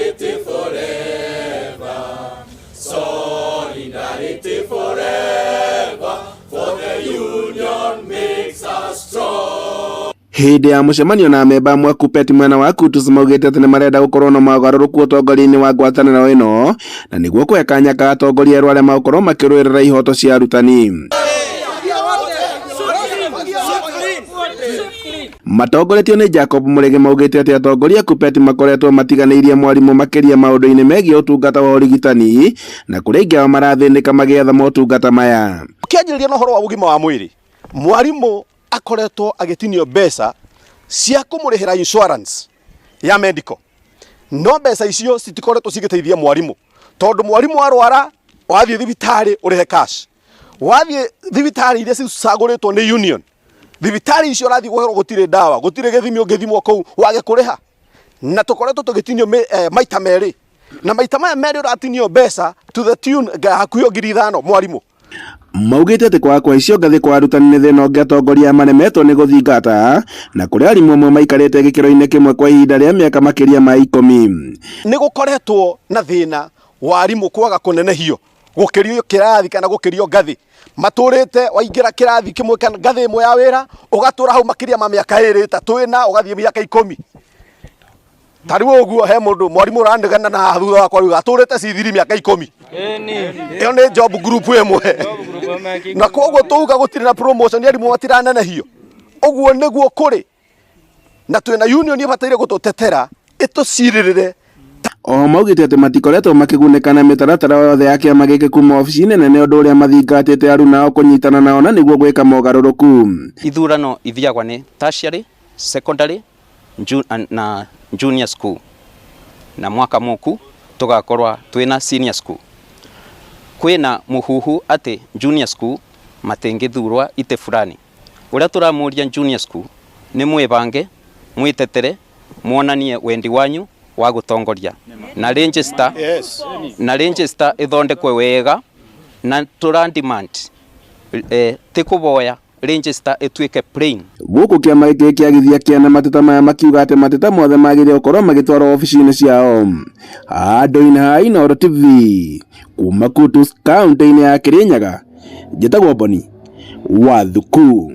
Solidarity forever. Solidarity forever. For the union makes us strong. Hĩndĩ ya mũcemanio na amemba amwe a KUPPET mwena wa KUTUS maugĩte atĩ nĩmarenda gũkorwo na mogarũrũku ũtongoria-inĩ wa ngwatanĩro ĩno na nĩguo kũhe kanya ka atongoria erũ arĩa magũkorwo makĩrũĩrĩra ihoto cia arutani. Matongoretio nĩ Jacob Mũrĩgĩ maugĩte atĩ atongoria a KUPPET makoretwo matiganĩirie mwarimũ makĩria maũndũ-inĩ megiĩ ũtungata wa ũrigitani na kũrĩ aingĩ ao marathĩnĩka magĩetha motungata maya. Ũkĩanjĩrĩria na ũhoro wa ũgima wa mwĩrĩ, mwarimũ akoretwo agĩtinio mbeca cia kũmũrĩhĩra insurance ya medical, no mbeca icio citikoretwo cigĩteithia mwarimũ, tondũ mwarimũ arwara wathiĩ thibitarĩ ũrĩhe cash, wathiĩ thibitarĩ iria cicagũrĩtwo nĩ union, thibitarĩ icio ũrathiĩ gũherwo gũtirĩ ndawa, gũtirĩ gĩthimi ũngĩthimwo kũu wage kũrĩha, na tũkoretwo tũgĩtinio maita merĩ, na maita maya merĩ ũratinio mbeca to the tune hakuhĩ 5,000 mwarimũ. Maugĩte atĩ kwaga kũhaicio ngathĩ kwa arutani nĩ thĩna ũngĩ atongoria aya maremetwo nĩ gũthingata na kũrĩa arimũ amwe maikarĩte gĩkĩro-inĩ kĩmwe kwa ihinda rĩa mĩaka makĩria ma 10. Nĩ gũkoretwo na thĩna wa arimũ kwaga kũnenehio gũkĩrio kĩrathi kana gũkĩrio ngathĩ, matũrĩte waingĩra kĩrathi kĩmwe kana ngathĩ ĩmwe ya wĩra ũgatũra hau makĩria ma mĩaka 2 3 4 ũgathiĩ mĩaka 10. Ta rĩu ũguo he mũndũ mwarimũ ũranegena na haha thutha wakwa rĩu atũrĩte C3 mĩaka 10. Ĩyo nĩ job group ĩmwe. Na koguo tũuga gũtirĩ na promotion arimũ matiranenehio. Ũguo nĩguo kũrĩ. Na twĩna union ĩbataire gũtũtetera ĩtũcirĩrĩre. Oho maugĩte atĩ matikoretwo makĩgunĩka na mĩtaratara yothe ya kĩama gĩkĩ kuma obici-inĩ nene ũndũ ũrĩa mathingatĩte aruna ao kũnyitana nao na nĩguo gwĩka mogarũrũku. Ithurano ithiagwa nĩ tertiary, secondary na junior school, na mwaka mũku tũgakorwa twĩna senior school. Kwĩna mũhuhu atĩ junior school matingĩthurwa itĩ fulani. Ũrĩa tũramũria junior school nĩ mwĩbange, mwĩtetere, mwonanie wendi wanyu wa gũtongoria na register, na register ĩthondekwe wega, na tũra demand ti kũboya register ĩtuĩke plain. Gũkũ kĩama gĩkĩ kĩagithia kĩene mateta maya makiuga atĩ mateta mothe magĩrĩire gũkorwo magĩtwarwo obici-inĩ ciao. Handũ-inĩ ha Inooro TV kuma Kutus kaunti-inĩ ya Kirinyaga, njĩtagwo Boni wa Thuku.